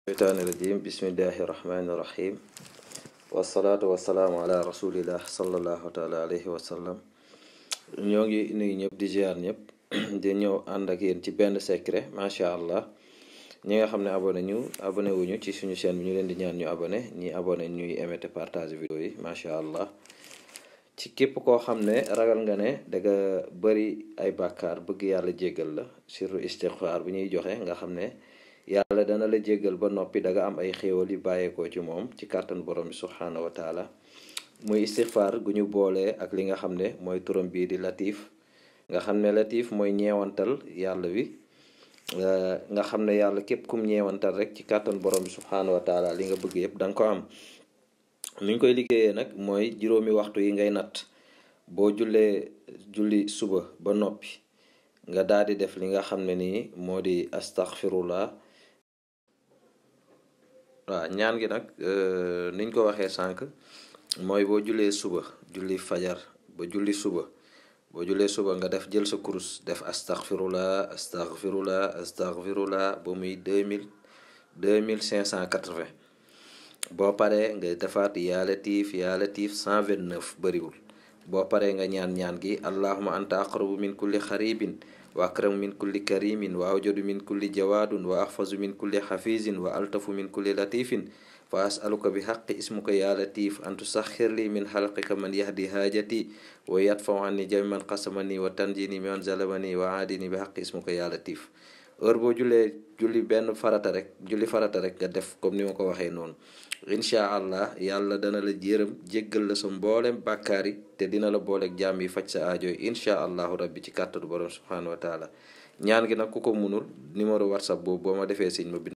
الشيطان الرجيم بسم الله الرحمن الرحيم والصلاة والسلام على رسول الله صلى الله تعالى عليه وسلم. ñoo ngi nuyu ñëpp di ziar ñëpp di ñëw ànd ak yéen ci benn secret macha allah ñi nga xam ne abonné wuñu ci suñu chaîne bi ñu leen di ñaan ñu abonné ñi abonné ñuy aimer te partage vidéo yi macha allah. ci képp koo xam ne ragal nga ne danga bari ay bàkkaar bëgg yàlla jéggal la surtout istighfar bu ñuy joxe nga xam ne yàlla dana la jéggal ba noppi danga am ay xéewal yu bàyyeekoo ci moom ci kàttan borom bi subhaanahu wa taala muy istighfar gu ñu boolee ak li nga xam ne mooy turam bii di latif nga xam ne latif mooy ñeewantal yàlla wi nga xam ne yàlla képp kum ñeewantal rek ci kàttan borom bi subhaanahu wa taala li nga bëgg yëpp danga ko am. ni ñu koy liggéeyee nag mooy juróomi waxtu yi ngay natt boo julli suba ba noppi nga daal di def li nga xam ne nii moo di astaghfirullah. waaw ñaan gi nag niñ ko waxee sànq mooy boo jullee suba julli fajar ba julli suba boo jullee suba nga def jël sa kurus def astaghfirullah astaghfirullah astaghfirullah ba muy 2580. boo paree nga defaat yaa latif 129 bëriwul. boo paree nga ñaan gi allahuma anta aqrabu min kulli xaribin wa akramu min kulli karimin wa awjadu min kulli jawadun wa ahfazu min kulli xafizin wa altafu min kulli latifin fa asaluka bi xaqi ismuka ya latif an tusaxir li min xalqika man yahdi haajati wa yadfau anni jami man qasamani wa tanjini man zalamani wa aadini bi xaqi ismuka ya latif. heure boo julli farata rek nga def comme ni ma ko waxee noonu incha allah yàlla dana la jéggal la sa mboolem bàkkaar yi te dina la booleeg jàmm yi faj sa aajo yi incha allahu rabbi ci kàttanu borom subhanahu wa taala. ñaan gi nag ku ko munul numéro whatsapp boobu boo ma defee siñ ma bind